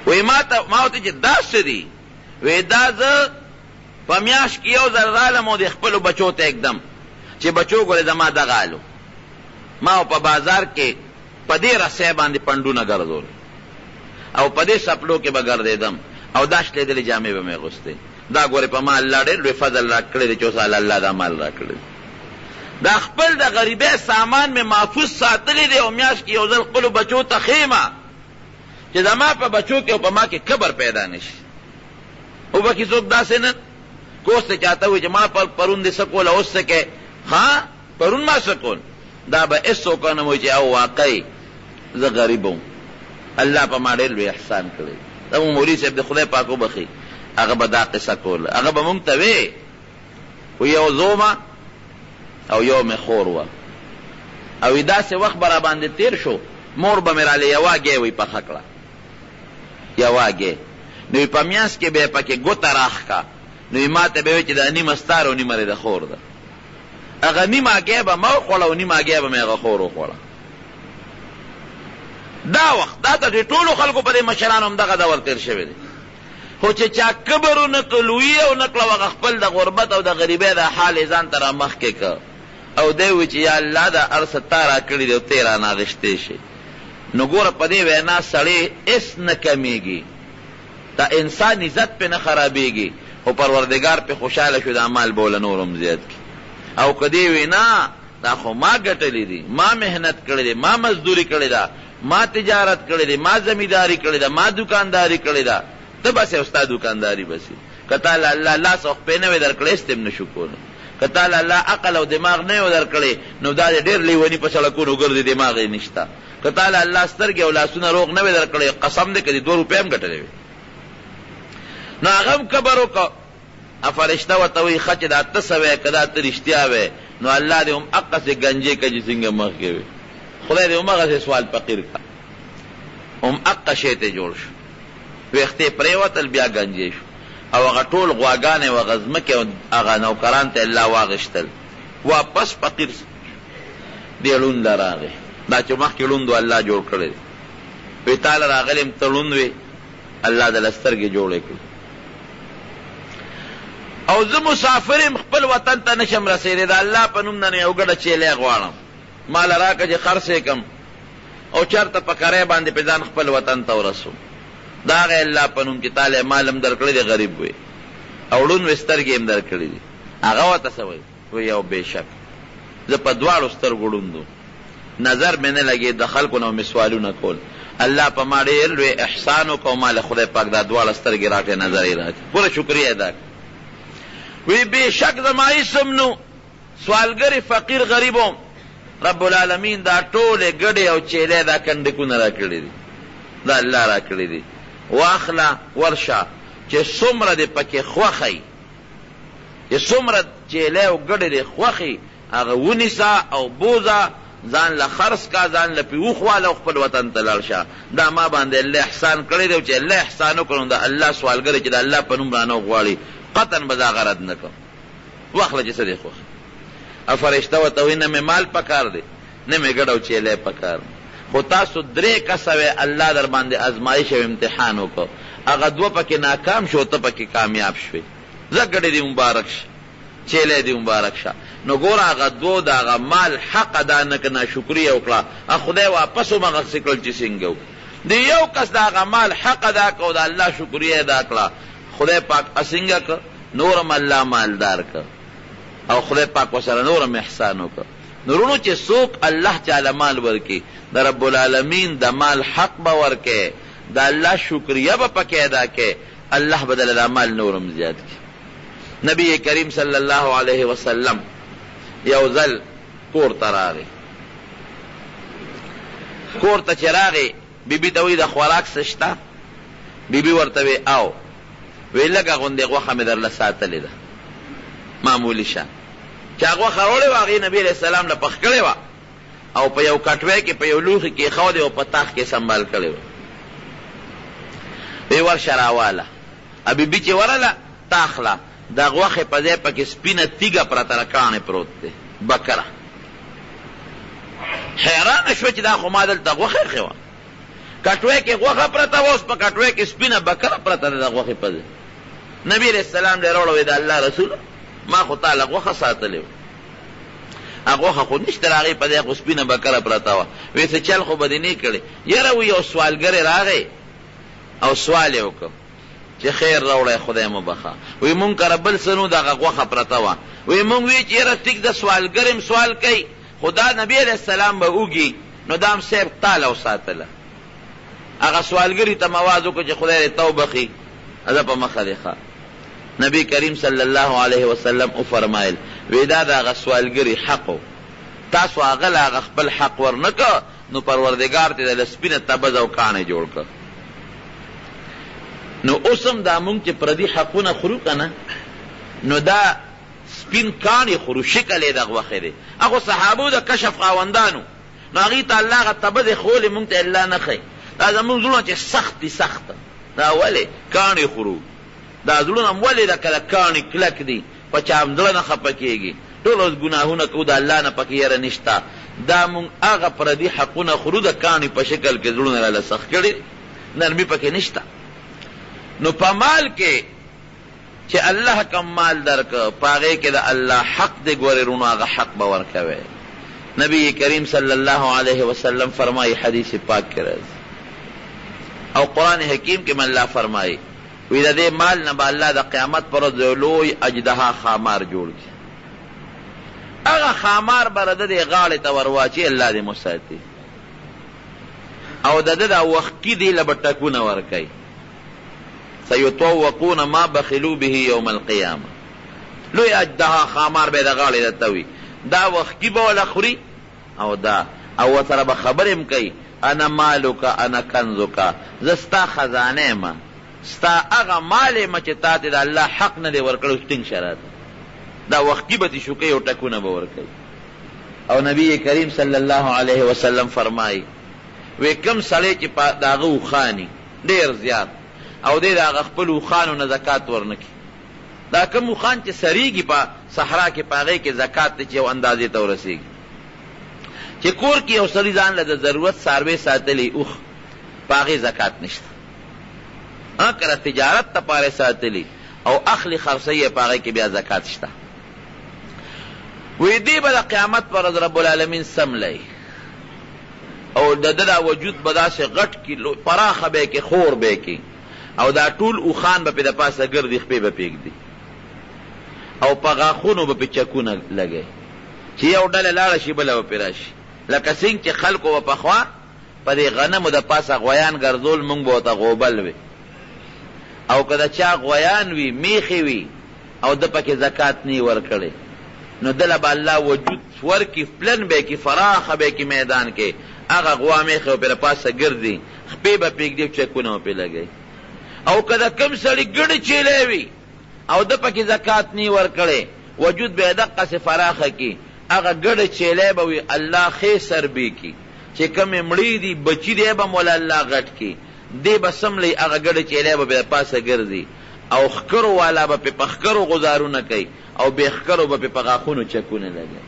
وی ما ته ما ورته چې دا څه دي؟ وی دا زه په میاشت کې یو ځل رالم او دې خپلو بچو ته ږدم چې بچو ګورې زما دغه حال و، ما په بازار کې په دې رسۍ باندې پنډونه ګرځول او په دې څپلو کې به ګرځېدم او دا شلېدلې جامې به مې اغوستې، دا ګورې په ما الله ډېر لوی فضل راکړی دی چې اوس الله دا مال راکړی دی، دا خپل د غریبۍ سامان مې محفوظ ساتلی دی او میاشت کې یو ځل خپلو بچو ته ښیم چې زما په بچو کې او په ما کې کبر پیدا نه شي. وبکې څوک داسې نه که اوس ته چاته ووایي چې ما پرون دې څه کول او اوس څه کوې، ها پرون ما څه کول، دا به هېڅوک ونه وایي چې او واقعي زه غریب وم، الله په ما ډېر لوی احسان کړی. زموږ مولوي صاحب دې خدای پاک وبخښي، هغه به دا قصه کوله، هغه به موږ ته ویې، وایي یو زه وم او یو مې خور وه، او وایي داسې وخت به راباندې تېر شو مور به مې راله یوه هګۍ وي پخه کړه، یوه هګۍ، نو وي په مینځ کې به یې پکې ګوته راښکه، نو وي ماته به یې ویل چې دا نیمه ستا ده او نیمه دې د خور ده. هغه نیمه هګۍ به ما وخوړه او نیمه هګۍ به مې هغه خور وخوړه. دا وخت دا د دې ټولو خلکو په دې مشرانو هم دغه دور تېر شوی دی. خو چې چا کبر ونه کړ، لویي یې ونه کړه او هغه خپل د غربت او د غریبۍ دا حال یې ځان ته رامخکې کړ او دی وویل چې یا الله دا هر څه تا راکړي دي او ته یې رانه اخیستی شې، نو ګوره په دې وینا سړی هېڅ نه کمېږي، د انسان عزت پرې نه خرابېږي، خو پروردګار پرې خوشحاله شو دا مال به ورله نور هم زیات کړي. او که دی وي نه دا خو ما ګټلي دي، ما محنت کړی دی، ما مزدوري کړې ده، ما تجارت کړی دی، ما زمینداري کړې ده، ما دوکانداري کړې ده، ته بس او ستا دوکانداري بس وي. که تا له الله لاس او خپې نه وی درکړی هېڅ دې هم نه شو کولی. که تا له الله عقل او دماغ نه وی درکړی نو دا دې ډېر لېوني په سړکونو ګرځي دماغ یې نشته. که تا له الله سترګې او لاسونه روغ نه وی درکړی قسم دی که دې دوه روپۍ هم ګټلې وی. نو هغه هم کبر وکړ. فرشته ورته وایي ښه چې دا ته څه وایې که دا ته رښتیا وایې نو الله دې هم هقسې ګنجې کړه چې څنګه مخکې وې، خدای دې هم هغسې سوال فقیر کړه، هم هقه شی ترې جوړ شو، ویښتې پرېوتل بیا ګنجې شو او هغه ټول غواګانې او هغه ځمکې او هغه نوکران ته الله واخیستل، واپس فقیر شو. دې ړوند له راغی، دا چې مخکې ړوند و الله جوړ کړی دی، وایي تا له راغلی یم ته ړوند وې، الله دله سترګې جوړې کړې او زه مسافر یم خپل وطن ته نشم رسېدی، د الله په نوم نه یو ګډه چیلی غواړم، ماله راکړه چې خرڅ یې کړم او چېرته په کرایه باندې پرې ځان خپل وطن ته ورسوم. د هغه الله په نوم چې تاله یې مال هم درکړی دی، غریب وې او ړوند وې، سترګې یې هم درکړې دي. هغه ورته څه وایي؟ وایي او بېشک زه په دواړو سترګو ړوند وم، نظر مې نه لګېد، د خلکو نه به مې سوالونه کول، الله په ما ډېر لوی احسان وکړ او ما له خدای پاک دا دواړه سترګې راکړې، نظر یې راکړ، پوره شکریه یې ادا کړه. وایي بېشک زما هېڅ هم نه وو، سوالګر فقیر غریب وم، رب العالمین دا ټولې ګډې او چیلې دا کنډکونه راکړي دي، دا الله راکړي دي، واخله ورشه چې څومره دې پکې خوښه وي، چې څومره چیلې او ګډې دې خوښ وي هغه ونیسه او بوځه، ځان له خرڅ کړه، ځان له پرې وخواله او خپل وطن ته لاړ شه. دا ما باندې الله احسان کړی دی او چې الله احسان وکړ نو د الله سوالګر چې د الله په نوم رانه وغواړي قطعاً به زه هغه رد نه کړم. واخله چې څه دې خوښ وي. او فرشته ورته وایي نه مې مال پکار دی، نه مې ګډه او چیلې پکار دی، خو تاسو درې کسه وئ الله درباندې ازمایش او امتحان وکړ، هغه دوه پکې ناکام شو او ته پکې کامیاب شوې. ځه ګډې دې مبارک شه، چیلې دې مبارک شه. نو ګوره هغه دوو د هغه مال حق ادا نه کړ، ناشکري یې وکړه، خدای واپس همغسې کړل چې څنګه وو. دې یو کس د هغه مال حق ادا کړ او د الله شکریه یې ادا کړه، خدای پاک څنګه کړ؟ نور هم الله مالدار کړ او خدای پاک ورسره نور هم احسان وکړ. نو وروڼو چې څوک الله چاله مال ورکړي د رب العالمین د مال حق به ورکړي، د الله شکریه به پکې ادا کړي، الله به دله دا مال نور هم زیات کړي. نبی کریم صلی الله علیه وسلم یو ځل کور ته راغی، کور ته چې راغی بي بي ته وایي د خوراک څه شته؟ بي بي ورته وایي او، وایي لږه غوندې غوښه مې درله ساتلې ده، معمولي شان. چا غوښه راوړې وه هغې نبي علیه السلام له پخ کړې وه او په یو کټوۍ کې په یو لوښي کې ایښودې او په تاخ کې سنبال کړې وه. وی ورشه راواله. بي بي چې ورله تاخ له د غوښې په ځای پکې سپینه تیږه پرته ده، کاڼی پروت دی، بکره. حیرانه شوه چې دا خو ما دلته غوښه ایښې وه، کټوۍ کې غوښه پرته وه، اوس په کټوۍ کې سپینه بکره پرته ده د غوښې په ځای. نبي علیه السلام له راوړه، وایي د الله رسوله ما خو تا له غوښه ساتلې وه، هغه غوښه خو نشته، د هغې په ځای خو سپینه بکره پرته وه. وایي څه چل خو به دې نه کړی؟ یاره وایي یو سوالګری راغی او سوال یې وکړ چې خیر راوړی خدای مو بخښه. وایي مونږ کره بل څه نه وو، دغه غوښه پرته وه. وایي مونږ وی چې یاره ټیک ده سوالګر هم سوال کوي، خو دا نبي علیه السلام به وږي نو دا هم صاحب تاله وساتله. هغه سوالګري ته مواز وکړ چې خدای دې ته وبخښي، ځه په مخه دې ښه. نبي کریم صلی الله علیه وسلم وفرمایل، وی دا د هغه سوالګري حق و، تاسو هغه له هغه خپل حق ورنه کړ نو پروردګار ترې د سپینه تبز او کاڼی جوړ کړ. نو اوس هم دا مونږ چې پردي حقونه خورو که نه نو دا سپین کاڼي خورو، شکل یې د غوښې دی. هغو صحابو د کشف خاوندانو نو هغوی ته الله هغه تبځې ښوولې، مونږ ته یې الله نه ښیي. دا زمونږ زړونه چې سخت دي سخت، دا ولې؟ کاڼي خورو. دا زړونه هم ولې لکه د کاڼي کلک دي، په چا هم زړه نه خپه کېږي، ټوله ورځ ګناهونه کوو، د الله نه پکې یره نشته، دا مونږ هغه پردي حقونه خورو، د کاڼي په شکل کې زړونه راله سخت کړي دي، نرمي پکې نشته. نو په مال کې چې الله کوم مال درکړ، په هغې کې د الله حق دی، ګورې روڼو هغه حق به ورکوې. نبي کریم صلی الله علیه وسلم فرمایي، حدیث پاک کې راځي او قرآن حکیم کې هم الله فرمایي، وي د دې مال نه به الله د قیامت پر ورځ یو لوی اژدها ښامار جوړ کړي، هغه ښامار به د ده دې غاړې ته ور واچوي، الله دې مو ساتي، او د ده دا وښکي دې له به ټکونه ورکوي، سیطوقون ما بخلو به یوم القیامة، لوی اژدها ښامار به یې د غاړې درته وي، دا وښکي به وله خوري او دا او ورسره به خبرې هم کوي، انا مالک انا کنزک، زه ستا خزانه یم، ستا هغه مال یم چې تا ته د الله حق نه دی ورکړی، اوس ټینګ شه راته. دا وښکي به ترې شوکوي او ټکونه به ورکوي. او نبی کریم صلی الله علیه وسلم فرمایي، وې کوم سړی چې په د هغه اوښان وي ډېر زیات او دی د هغه خپلو اوښانو نه زکات ورنه کړي، دا کوم اوښان چې څرېږي په صحرا کې په هغې کې زکات دی چې یو اندازې ته ورسېږي. چې کور کې یو سړي ځان له د ضرورت څاروی ساتلی اوښ، په هغې زکات نشته. ها که د تجارت لپاره یې ساتلی او اخلي خرڅوي یې په هغې کې بیا زکات شته. وایي دی به د قیامت پر ورځ رب العالمین څملوي او د ده دا وجود به داسې غټ کړي، پراخه به یې کړي، خور به یې کړي او دا ټول اوښان به پرې د پاسه ګرځي، خپې به پرې ږدي او په غاښونو به پرې چکونه لګوي چې یو ډله لاړه شي بله به پرې راشي. لکه څنګه چې خلکو به پخوا په دې غنمو د پاسه غویان ګرځول، مونږ به ورته غوبل وې او که د چا غویان وي، میښې وي او ده پکې زکات نه وي ورکړی نو ده له به الله وجود ورکړي، پلن به یې کړي، فراخه به یې کړي میدان کې، هغه غوا میښې به پرې د پاسه ګرځي، خپې به پرې ږدي او چکونه به پرې لګوي. او که د کوم سړي ګړې چیلی وي او ده پکې زکات نه وي ورکړی، وجود به یې دقسې فراخه کړي، هغه ګډه چیلی به وي، الله ښې سربې کړي، چې کومې مړې دي، بچي دی به هم وله الله غټ کړي، دی به څملوي، هغه ګډه چیلی به پرې د پاسه ګرځي او ښکرو والا به پرې په ښکرو غوزارونه کوي او بې ښکرو به پرې په غاښونو چکونه لګوي.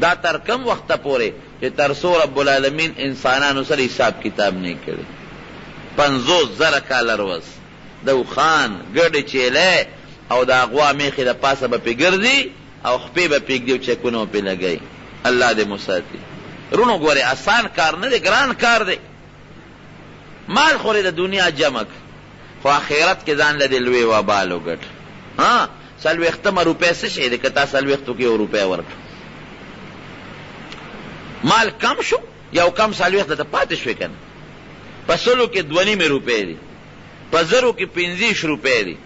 دا تر کوم وخته پورې چې تر څو رب العالمین انسانانو سره حساب کتاب نه وي کړی. 50,000 کاله روز د اوښان، ګډې چیلی او د غوا میښې د پاسه به پرې ګرځي او خپې به پرې ږدي او چکونه به پرې لګوي. الله دې مو ساتي. وروڼو ګورئ اسان کار نه دی، ګران کار دی. مال خو دې د دنیا جمع کړ خو اخرت کې ځان له دې لوی وبال وګټه. ها څلوېښتمه روپۍ څه شی دی که تا څلوېښتو کې یو روپۍ ورکړه مال کم شو یو کم څلوېښت درته پاتې شوې که نه؟ په سلو کې دوه نیمې روپۍ دي، په زرو کې 25 روپۍ دي،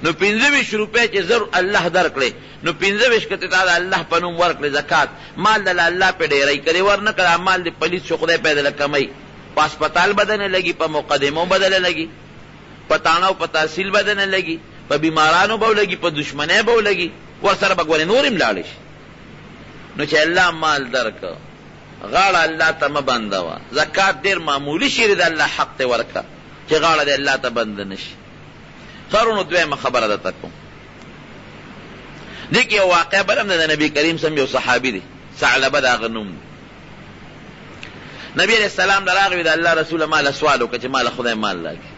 نو 25 روپۍ چې زر الله درکړې نو 25 که تا د الله په نوم ورکړې زکات، مال دله الله پرې ډېروي، که دې ورنه کړ دا مال دې پلیت شو خدای پرې دله کموي، په هسپتال به دنه لګي، په مقدمو به دله لګي، په تاڼه او په تحصیل به دنه لګي، په بیمارانو به ولګي، په دښمنۍ به ولګي، ورسره به ګورې نورې هم لاړې شي. نو چې الله مال درکړ غاړه الله ته مه بندوه، زکات ډېر معمولي شی دی، د الله حق دی ورکړه چې غاړه دې الله ته بنده نه شي. ښه وروڼو دویمه خبره درته کوم، دې کې یو واقعه بله هم ده، د نبي کریم صم یو صحابي دی، ثعلبه د هغه نوم دی. نبي علیه السلام له راغی، د الله رسوله ما له سوال وکړه چې ما له خدای مال راکړي.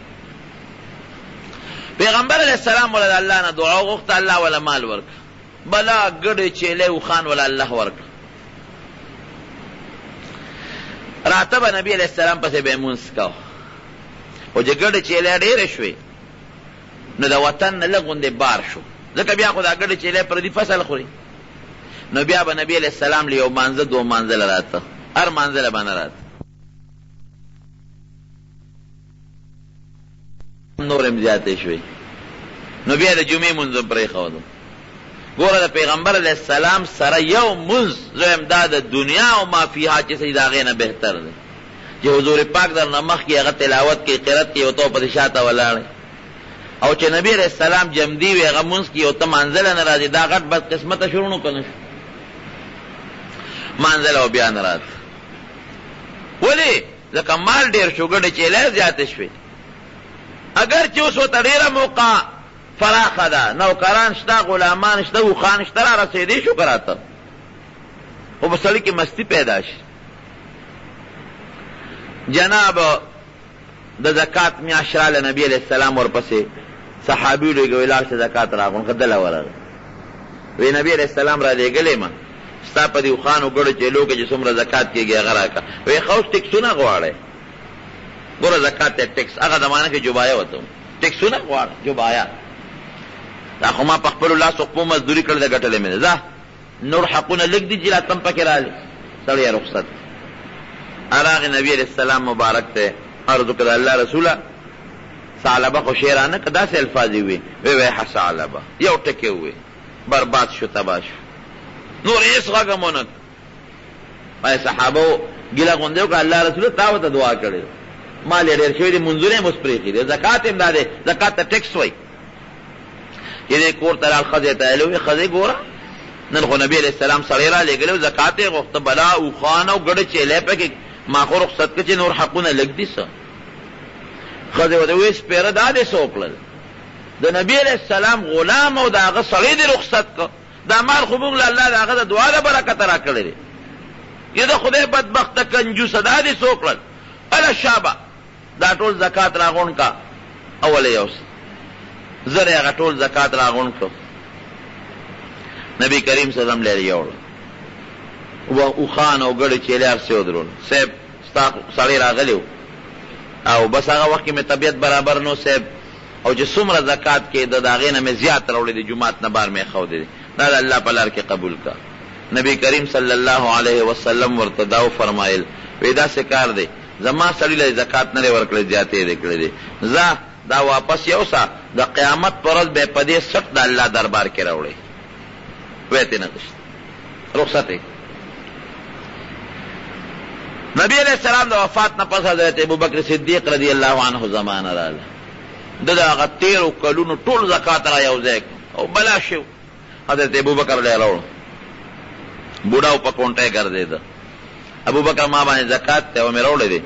پیغمبر علیه السلام وله د الله نه دعا وغوښته، الله وله مال ورکړ، بلا ګډې چیلې اوښان وله الله ورکړه. راته به نبي علیه السلام پسې به یې لمونځ کاوه، خو چې ګډې چیلې ډېرې شوې نو د وطن نه لږ غوندې بار شو، ځکه بیا خو دا ګډې چیلې پردي فصل خوري. نو بیا به نبي علیه السلام له یو مانځه دوه مانځه له راته، هر مانځه له به نه راته. نورې هم زیاتې شوې، نو بیا د جمعې لمونځ هم پرېښودو. ګوره د پیغمبر علیه السلام سره یو لمونځ، زه وایم دا د دنیا او ما فیها چې څه دي د هغې نه بهتر دی، چې حضور پاک درنه مخکې هغه تلاوت کوي، قرت کوي او ته ورپسې شاته ولاړ یې، او چې نبي علیه السلام جمدي وي هغه لمونځ کوي او ته لمانځه له نه راځې، دا غټ بدقسمته شو وروڼو که نه شو؟ لمانځه له بیا نه راته. ولې؟ ځکه مال ډېر شو، ګډې چیلۍ زیاتې شوې. اګر چې اوس ورته ډېره موقع فراخه ده، نوکران شته، غلامان شته، اوښان شته، را رسېدی شو که راته، خو په سړي کې مستی پیدا شي. جناب د زکات میاشت راله، نبي علیه السلام ورپسې صحابي ولېږه، ویې لاړ شه زکات راغونډ کړه. دله ورغی، ویې نبي علیه السلام رالېږلی یم، ستا په دې اوښانو ګړو چیلو کې چې څومره زکات کېږي هغه راکړه. ویې ښه اوس ټیکسونه غواړی؟ ګوره زکات ته ټیکس هغه زمانه کې جبایه ورته وایي، ټیکسونه غواړه جبایه. دا خو ما په خپلو لاسو خپو مزدوري کړې ده، ګټلې مې ده، ځه نور حقونه لږ دي چې لا تم پکې راغلې. سړی یې رخصت راغی نبي علیه السلام مبارک ته عرض وکړ، د الله رسوله ثعلبه خو شی رانه کړه. داسې الفاظ یې وویل، ویې ویحه ثعلبه، یو ټکی وویل، برباد شو تباه شو، نور هېڅ غږ هم ونه کړ. پای صحابه ګیله غوندې وکړه، الله رسوله تا ورته دعا کړې ده، مال یې ډېر شوی دی، لمونځونه یې هم اوس پرېښي دي، زکات یې هم دا دی، زکات ته ټیکس وایي. چې دی کور ته لاړ، ښځې ته یې وویل، ښځې ګوره نن خو نبي علیه السلام سړی را لېږلی و، زکات یې غوښته، بلا اوښان او ګډه چیلۍ پکې، ما خو رخصت کړه چې نور حقونه لږ دي څه. ښځې ورته وویل، سپېره دا دې څه وکړل؟ د نبي علیه السلام غلام او د هغه سړی دې رخصت کړ، دا مال خو موږ له الله د هغه د دعا له برکته راکړی دی. یه د خدای بدبخته کنجوسه دا دې څه وکړل؟ هله شابه دا ټول زکات راغونډ کا او ولې یوسه. زر یې هغه ټول زکات راغونډ کړ، نبي کریم صلی الله علیه وسلم له یې یوړ، اوښان او ګړې چیلې هر څه یې ودرول. صاحب ستا سړی راغلی و او بس هغه وخت کې مې طبیعت برابر نه و صاحب، او چې څومره زکات کېده د هغې نه مې زیات راوړی دی، جومات نه بار مې ایښودی دی، دا د الله په لار کې قبول کړه. نبي کریم صلی الله علیه وسلم ورته دا وفرمایل، وایي داسې کار دی، زما سړي له دې زکات نه دی ورکړی، زیاتی یې کړی دی، ځه دا واپس یوسه، د قیامت په ورځ به یې په دې څټ د الله دربار کې راوړې. ویې ترې نه غوښت، رخصت یې کړ. نبي علیه السلام د وفات نه پس حضرت ابوبکر صدیق رضی الله عنه زمانه راغله، ده د هغه تېرو کلونو ټول زکات را یو ځای کړ او بلا شو. حضرت ابوبکر له یې راوړ، بوډا و په کونټۍ ګرځېده. ابوبکر ما باندې زکات دی او مې راوړی دی،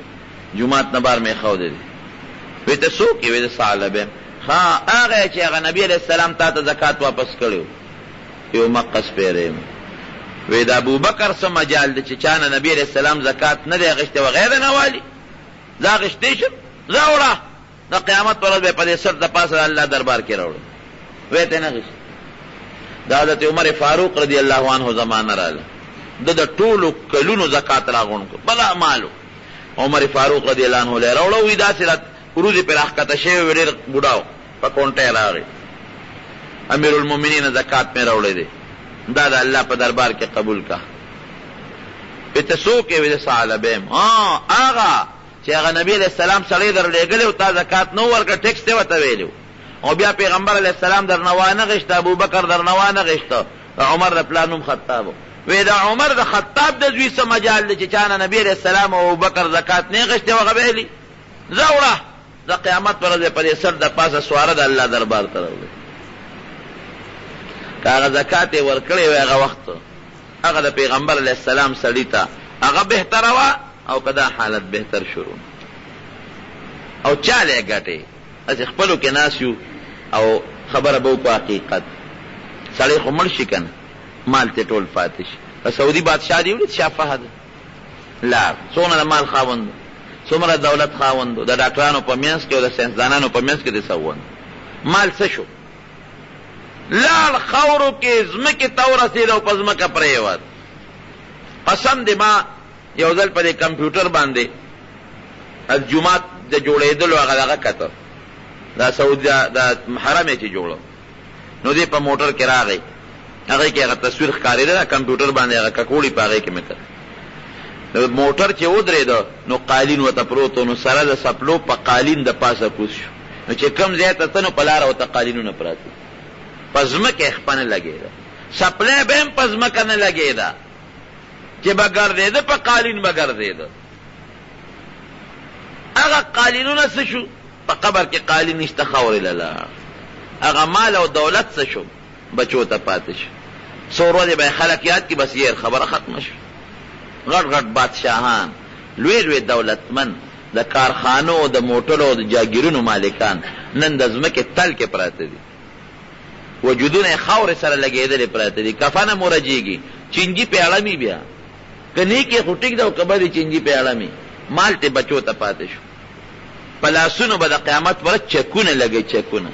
جومات نه بار مې ایښودی دی. وی ته څوک یې؟ وی زه ثعلبه یم. ښه هغه یې چې هغه نبي علیه السلام تا ته زکات واپس کړی و؟ یو مقه سپېره یم. وی د ابوبکر څه مجال دی چې چا نه نبي علیه السلام زکات نه دی اخیستی او هغه یې درنه والي؟ زه اخیستی شم؟ ځه وړه، د قیامت پر ورځ به په دې سر د پاسه د الله دربار کې راوړم. ویې ته نه غیست. د حضرت عمر فاروق رضی الله عنه زمانه راغله، ده د ټولو کلونو زکات راغونډ کړ، بلا مال و. عمر فاروق رضی الله عنه له یې راوړه، وایي داسې را وروځې پرې راښکته شوې وې، ډېر بوډا و، په کونټه یې راغی، امیرالمؤمنین زکات مې راوړی دی، دا د الله په دربار کې قبول کړه. وایي ته څوک یې؟ وایي زه ثعلبه یم. ها هغه چې هغه نبي علیه السلام سړی در لېږلی و، تا زکات نه و ورکړی، ټېکس دې ورته ویلی و او بیا پیغمبر علیه السلام درنه وانه غیشته، ابوبکر درنه وانه غیشته، د عمر د پلار نوم خطاب و. وایي د عمر د خطاب د زوی څه مجال دی چې چا نه نبي علیه السلام او ابوبکر زکات نه غیشتی او هغه به یې ځه وړه، د قیامت پر ورځ به په دې سر د پاسه سواره د الله دربار ته راوړي. که هغه زکات یې ورکړی وای هغه وخت هغه د پیغمبر علیه السلام سړي ته هغه بهتره وه او که دا حالت بهتر شروع او چا له ګټې هسې خپلو کې ناست یو او خبره به وکړو حقیقت سړی خو مړ شي که نه مال ترې ټول پاتې شي. په سعودي بادشاه دې ولید شاه فهد لاړ څونه د مال خاوند و، څومره د دولت خاوند و، د ډاکټرانو په منځ کې او د ساینسدانانو په منځ کې د سوند مال څه شو؟ لاړ خاورو کې ځمکې ته ورسېد او په ځمکه پرېوت. قسم دی ما یو ځل په دې کمپیوټر باندې د جومات د جوړېدلو هغه دغه کته، دا سعودي دا حرم یې چې جوړو، نو دی په موټر کې راغی، هغې کې هغه تصویر ښکارېده، دا کمپیوټر باندې هغه ککوړي په هغې کې مې کتل. نو موټر چې ودرېده نو قالین ورته پروت و، نو سره د څپلو په قالین د پاسه کوز شو، نو چې کوم ځای ته ته نو په لاره ورته قالینونه پراته وو، په ځمکه یې خپه نه لګېده، څپلی به هم په ځمکه نه لګېده، چې به ګرځېده په قالین به ګرځېده. هغه قالینونه څه شو؟ په قبر کې قالین نشته، خاورې له لاړ. هغه مال او دولت څه شو؟ بچو ته پاتې شو. څو ورځې به یې خلک یاد کړي، بس یې خبره ختمه شوه. غټ غټ بادشاهان، لوی لوی دولتمند، د کارخانو، د موټرو او د جاګیرونو مالکان نن د ځمکې تل کې پراته دي. وجودونه یې خاورې سره لګېدلې پراته دي. کفن هم ورژېږي، چینجي پرې اړمي بیا. که نیک یې خو ټیک ده او که بد یې چینجي پرې اړمي. مال ترې بچو ته پاتې شو. په لاسونو به د قیامت په ورځ چکونه لګوي، چکونه.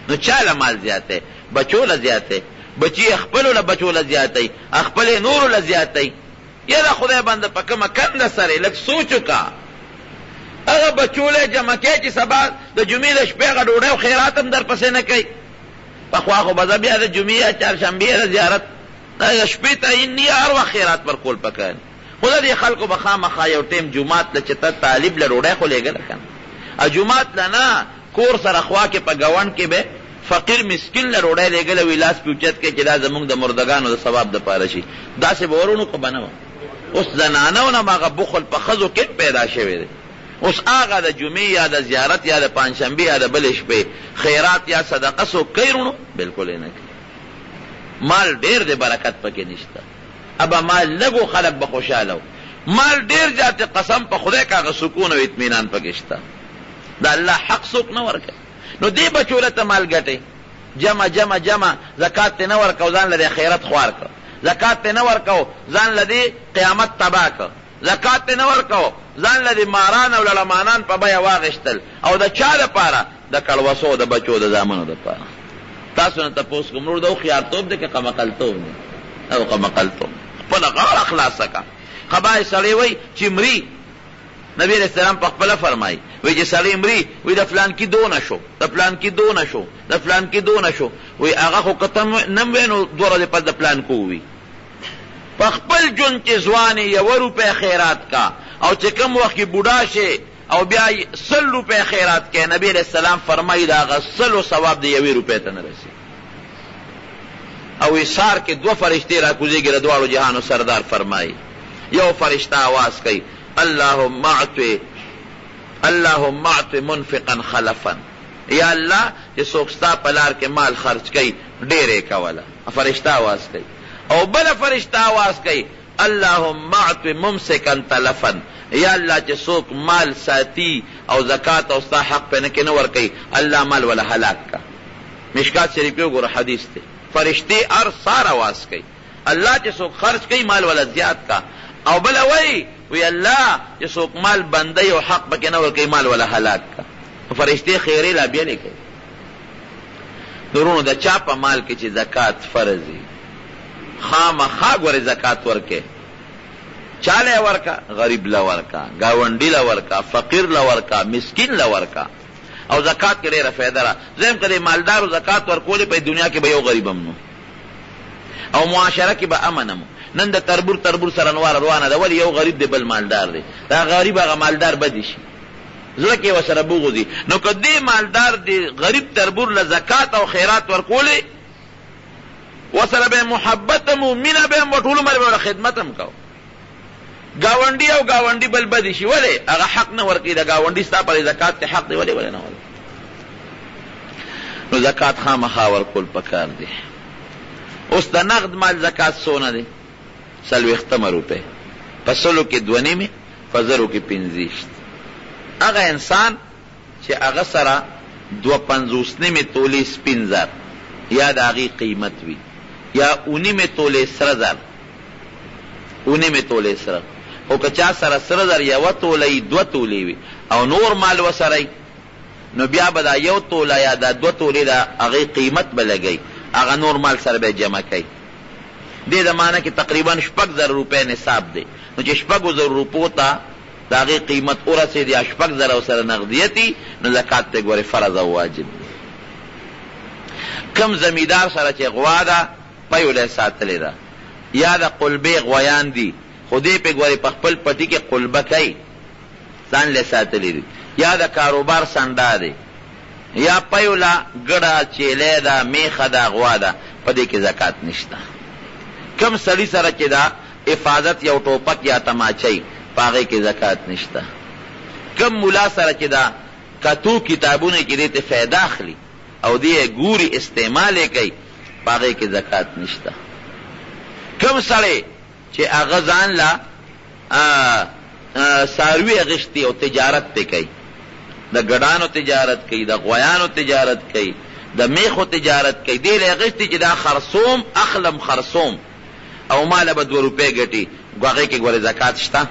نو چا له مال زیاتی؟ بچو له زیاتی. بچي یې خپلو له بچو له زیاتوي، خپل یې نورو له زیاتوي. یاره خدای بنده په کومه کنده سر یې؟ لږ سوچ وکړه. هغه بچو له یې جمع کوې چې سبا د جمعې د شپې هغه ډوډۍ او خیرات هم درپسې نه کوي. پخوا خو به بیا د جمعې یا چهارشنبې یا د زیارت د شپې تعین نه هر وخت خیرات ورکول پکار دي. خو د دې خلکو به خامخا یو ټیم جومات له چې ته طالب له ډوډۍ خو لېږله که نه جومات له نه کور سره خوا کې په ګاونډ کې به فقیر مسکین له ډوډۍ لېږله وي لاس پې اوچت کړي چې دا زموږ د مردګانو د ثواب دپاره شي داسې به ورونو که به نه وه. اوس زنانو نه هم هغه بخل په ښځو کې هم پیدا شوی دی. اوس هغه د جمعې یا د زیارت یا د پنجشنبې یا د بلې شپې خیرات یا صدقه څوک کوي وروڼو؟ بلکل یې نه کوي. مال ډېر دی برکت پکې نشته. ابه مال لږ و خلک به خوشحاله وو. مال ډېر زیات دی قسم په خدای که هغه سکون او اطمینان پکې شته. د الله حق څوک نه ورکوي. نو دې بچو له ته مال ګټې جمع جمع جمع زکات دې نه ورکاو ځان له دې اخرت خوار کړ زکات دې نه ورکاو ځان له دې قیامت تباه کړ زکات دې نه ورکاو ځان له دې ماران او لړمانان په بیه واخیستل او د چا لپاره د کړوسو د بچو د زامنو لپاره تاسو نه تپوس کوم ورور دا هوښیارتوب دی که قمقلتوب دی؟ دا قمقلتوب خپله غاړه خلاصه که خبای سړی وایي چې مري نبی علیه السلام په خپله فرمایي، وایي چې سړی مري، وایي د فلانکي دونه شو، د فلانکي دونه شو، د فلانکي دونه شو، وایي هغه خو که ته نه وې نو دوه ورځې پس د فلانکو وي. په خپل ژوند چې ځوان یې یوه روپۍ خیرات کا او چې کوم وخت کې بوډا شې او بیا سل روپۍ خیرات کړې، نبی علیه السلام فرمایي د هغه سلو ثواب د یوې روپۍ ته نه رسي. او سهار کې دوه فرشتې راکوزېږي د دواړو جهانو سردار فرمایي، یو فرشته اواز کوي، اللهم اعط اللهم اعط منفقا خلفا، یا الله چې څوک ستا په لار کې مال خرچ کوي ډېر یې کوله، فرشته اواز کوي، او بله فرشته اواز کوي، اللهم اعط ممسکا تلفا، یا الله چې څوک مال ساتي او زکات او ستا حق په نه کې نه ورکوي الله مال وله هلاک کړه. مشکات شریف کې وګوره حدیث دی، فرشتې هر سهار اواز کوي الله چې څوک خرچ کوي مال وله زیات کړه، او بله وایي وی الله چې څوک مال بندوي او حق پکې نه ورکوي مال وله هلاک کړه. فرشتې خیرې لا بیلې کوي. نو وروڼو د چا په مال کې چې زکات فرض وي خامخا ګورې زکات ورکړي. چا له یې ورکړه؟ غریب له ورکړه، ګاونډي له ورکړه، فقیر له ورکړه، مسکین له ورکړه. او زکات کې ډېره فایده ده. زه وایم که دې مالدارو زکات ورکولې په دنیا کې به یو غریب هم نه او معاشره کې به امن هم. نن د تربور تربور سره نواره روانه ده، ولې یو غریب دی بل مالدار دی، دا غریب هغه مالدار بدې شي، زړه کې ورسره بغض وي. نو که دې مالدار دې غریب تربور له زکات او خیرات ورکولې ورسره به محبت هم و، مینه به هم وه، ټول عمر به ورله خدمت هم کاوه. ګاونډي او ګاونډي بل بدې شي، ولې هغه حق نه ورکوي؟ د ګاونډي ستا پر زکات کې حق دی، ولې ولې نه ورکوي؟ نو زکات خامخا ورکول پکار دی. اوس د نغد مال زکات څونه دی؟ څلوېښتمه روپۍ، په سلو کې دوه نیمې، په زرو کې پنځه ویشت. هغه انسان چې هغه سره 52 نیمې تولې سپین زر یا د هغې قیمت وي، یا اووه نیمې تولې سره زر، اووه نیمې تولې سره، خو که چا سره سره زر یوه توله وي، دوه تولې وي او نور مال ورسره وي، نو بیا به دا یو توله یا دا دوه تولې د هغې قیمت به لګوي، هغه نور مال سره به یې جمع کوي. دې زمانه کې تقریبا 6000 روپۍ نصاب دی، نو چې 6000 روپو ته د هغې قیمت ورسېد یا 6000 ورسره نغدیت وي، نو زکات پرې ګورې فرض او واجب دی. کوم زمیندار سره چې غوا ده، پیو له یې ساتلې ده، یا د قلبې غویان دي، خو دی پرې ګورې په خپل پټي کې قلبه کوي، ځان له ساتلي دي، یا د کاروبار سنډا دی، یا پیو له ګډه، چیلی ده، میښه ده، غوا ده، په دې کې زکات نشته. کوم سړي سره چې د حفاظت یو ټوپک یا تماچه وي، په هغې کې زکات نشته. کوم ملا سره چې د کتو کتابونه وي چې دی ترې فایده اخلي او دی یې ګوري، استعمال یې کوي، په هغې کې زکات نشته. کوم سړی چې هغه ځان له څاروي اخیستي او تجارت پرې کوي، د ګډانو تجارت کوي، د غویانو تجارت کوي، د مېښو تجارت کوي، دې له یې اخیستي چې دا خرڅوم، اخلم خرڅوم او ما له به دوه روپۍ ګټي، هغې کې ګورې زکات شته؟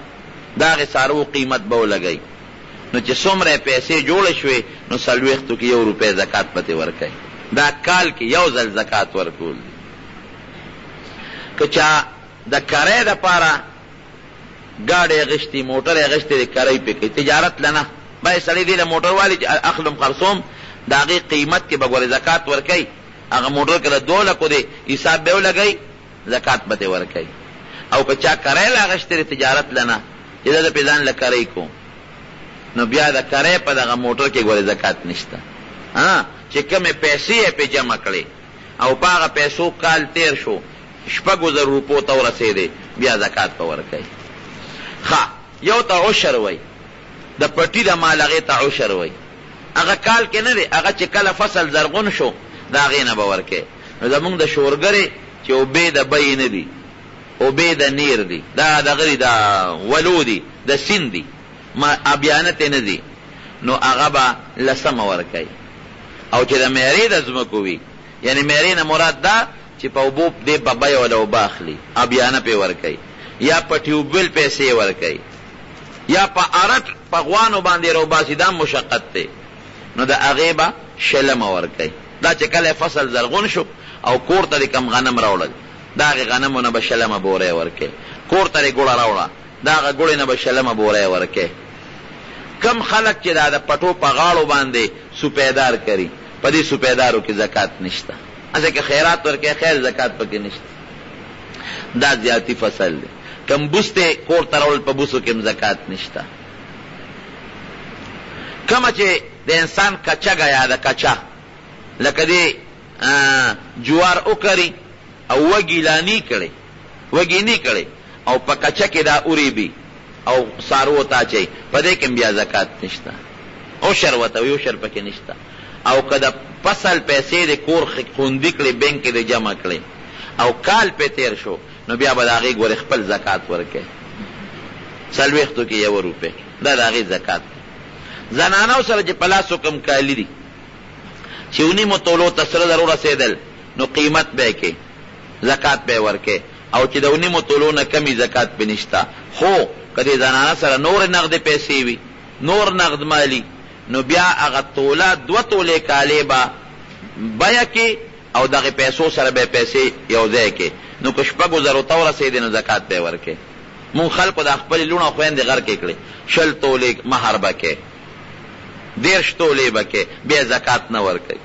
د هغې څاروو قیمت به ولګوي، نو چې څومره یې پیسې جوړې شوې نو څلوېښتو کې یو روپۍ زکات به ترې ورکوي. دا کال کې یو ځل زکات ورکول دي. که چا د کرۍ لپاره ګاډی اخیستی، موټر یې اخیستی دی، کرۍ پرې کوي، تجارت له نه. بعضې سړی دې له موټر والي چې اخلم خرڅوم، د هغې قیمت کې به ګورې زکات ورکوي، هغه موټر که د دوو لکو دی، حساب به یې ولګوي، زکات به ترې ورکوي. او که چا کرۍ له اخیستی دی، تجارت له نه، چې زه پرې ځان له کرۍ کوم، نو بیا د کرۍ په دغه موټر کې ګورې زکات نشته. ها چې کومې پیسې یې پرې جمع کړې او په هغه پیسو کال تېر شو، شپږو زرو روپو ته ورسېدې بیا زکات به ورکوې. ښه یو ته عشر وایي، د پټي د مال هغې ته عشر وایي، هغه کال کې نه دی، هغه چې کله فصل زرغون شو د هغې نه به ورکوې. نو زموږ د شورګرې چې اوبې د بیې نه دي، اوبې د نیر دي، دا دغه دي، د ولو دي، د سیند دي، ما ابیانه ترې نه ځي، نو هغه به لسمه ورکوي. او چې د میرې د ځمکو وي، یعنې میرې نه مراد دا چې په اوبو دې په بیه وله اوبه اخلي، ابیانه پرې ورکوي، یا په ټیوب ویل پیسې یې ورکوي، یا په ارټ په غوانو باندې راوباسي، دا هم مشقت دی، نو د هغې به شلمه ورکوي. دا چې کله فصل زرغون شو او کور ته دې کوم غنم راوړل، د هغې غنمو نه به شلمه بورۍ ورکوې، کور ته دې ګوړه راوړه، د هغه ګوړې نه به شلمه بورۍ ورکوې. کوم خلک چې دا د پټو په غاړو باندې سپیدار کري، په دې سپیدارو کې زکات نشته. هسې که خیرات ورکوې خیر، زکات پکې نشته. دا زیاتی فصل دی. کوم بوس دې کور ته راوړل، په بوسو کې هم زکات نشته. کومه چې د انسان کچه ګیا ده، کچه لکه دې جوار وکري او وږي لا نی کړی، وږي نی کړی او په کچه کې دا وریبي او څاروو ته اچوي، په دې کې هم بیا زکات نشته. عشر ورته وایي، عشر پکې نشته. او که د فصل پیسې دې کور خوندي کړې، بانک کې دې جمع کړې او کال پرې تېر شو، نو بیا به د هغې ګورې خپل زکات ورکوې، څلوېښتو کې یوه روپۍ، دا د هغې زکات دی. زنانو سره چې په لاسو کوم کالي دي، چې نیمو تولو ته سره زر ورسېدل، نو قیمت به یې کې، زکات به یې ورکوې، او چې د نیمو تولو نه کم وي، زکات پرې نشته. خو که دې زنانه سره نورې نغدې پیسې وي، نور نغد مالي، نو بیا هغه توله دوه تولې کالې به بیه کې او دغې پیسو سره به پیسې یو ځای کې، نو که شپږو زرو ته ورسېدې نو زکات به یې ورکړې. مونږ خلکو دا خپلې لوڼه او خویندې غرقې کړې، 20 تولې مهر به کې، 30 تولې به کې، بیا زکات نه ورکوي.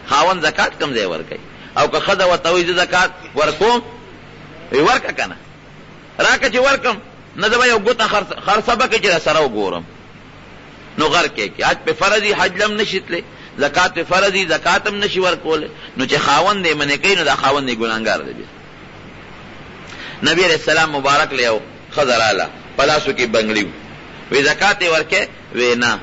خاوند زکات کوم ځای ورکوي؟ او که ښځه ورته وایي زه زکات ورکوم، وایي ورکړه که نه، راکړه چې ورکړم، نه زه به یو ګوته خرڅه به کړې چې درسره وګورم. نو غرق یې کړي. حج پرې فرض وي، حج له هم نه شي تللی، زکات پرې فرض وي، زکات هم نه شي ورکولی، نو چې خاوند یې منع کوي نو دا خاوند یې ګناهګار دی. بیا نبي علیه السلام مبارک له یو ښځه راله، په لاسو کې بنګړي وو، وی زکات یې ورکړې؟ وی نه.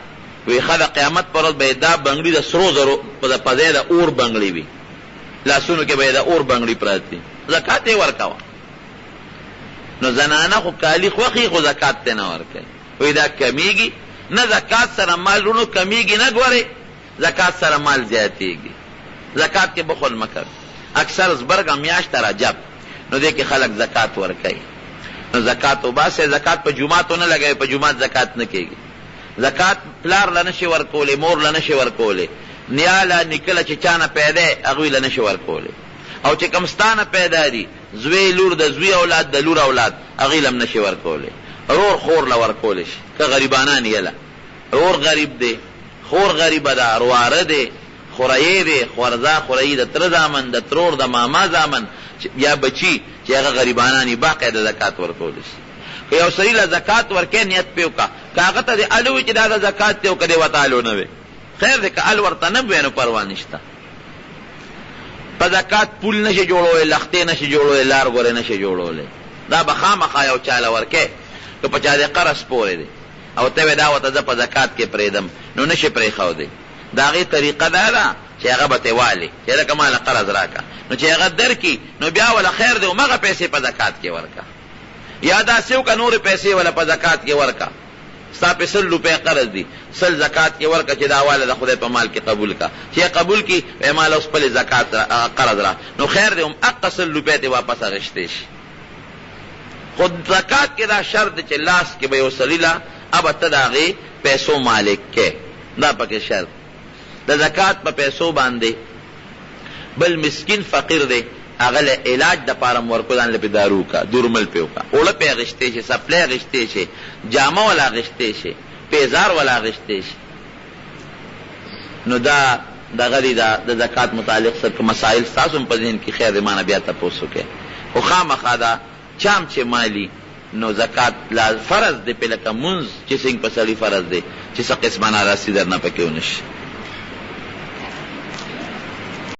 وی ښه د قیامت پر ورځ به یې دا بنګړي د سرو زرو په ځای د اور بنګړي وي، لاسونو کې به یې د اور بنګړي پراته وي، زکات یې ورکوه. نو زنانه خو کالي خوښي خو زکات ته نه ورکوي. وایي دا کمیږي نه، زکات سره مال وروڼو کمیږي نه، ګورې زکات سره مال زیاتیږي. زکات کې بخل مه کوئ. اکثر زبرګه میاشت رجب، نو دې کې خلک زکات ورکوي، نو زکات وباسئ. زکات په جوماتو نه لګوئ، په جومات زکات نه کیږي. زکات پلار له نه شي ورکولی، مور له نه شي ورکولی، نیا له، نیکه له چې چا نه پیدا یې هغوی له نه شي ورکولی، او چې کوم ستا نه پیدا دي، زوی، لور، د زوی اولاد، د لور اولاد، هغوی له هم نه شي ورکولی. ورور خور له ورکولی شي که غریبانان یې له ورور غریب دی، خور غریبه ده، ورواره دی، خوريې دی، خورزه، خوريي د تره زامن، د ترور، د ماما زامن یا بچي چې هغه غریبانان وي، باقاعده زکات ورکولی شي. که یو سړي له زکات ورکوې نیت پرې وکړه، که هغه ته دې ال ووایي چې دا د زکات دی او که دې ورته ال ونه وایي خیر دی، که ال ورته نه وایې نو پروا نشته. په زکات پول نه شې جوړولی، لښتې نه شې جوړولی، لار ګورې نه شې جوړولی، دا به خامخا یو چا له ورکوې. که په چا دې قرض پورې دی او ته وایې دا ورته زه په زکات کې پرېږدم، نو نه شې پرېښودی. د هغې طریقه دا ده چې هغه به ترې والې چې لکه ما له قرض راکړه، نو چې هغه درکړي نو بیا وله خیر دی، همغه پیسې په زکات کې ورکړه. یا داسې وکړه نورې پیسې وله په زکات کې ورکړه، ستا پې 100 روپۍ قرض دي، 100 زکات کې ورکړه چې دا واله د خدای په مال کې قبول کړه، چې یې قبول کړي وایي ماله اوس خپلې زکات قرض را، نو خیر دی هم اقه 100 روپۍ ترې واپس اخیستی شي. خو زکات کې دا شرط دی چې لاس کې به یو سړي له ابه ته د هغې پیسو مالک کې، دا پکې شرط. د زکات په پیسو باندې بل مسکین فقیر دی هغه له علاج دپاره هم ورکړو، ځان له پرې دارو وکړه، دورمل پرې وکړه، اوړه پرې اخیستی شي، څپلۍ اخیستی شي، جامه وله اخیستی شي، پیزار وله اخیستی شي. نو دا دغه دي دا د زکات متعلق څه مسایل ستاسو هم په ذهن کې خیر دی مانه بیا تپوس وکړئ، خو خامخا دا چا هم چې مالي نو زکات لا فرض دی پې لکه مونځ چې څنګه په سړي فرض دی چې څه قسمه ناراستی درنه پکې ونه شي.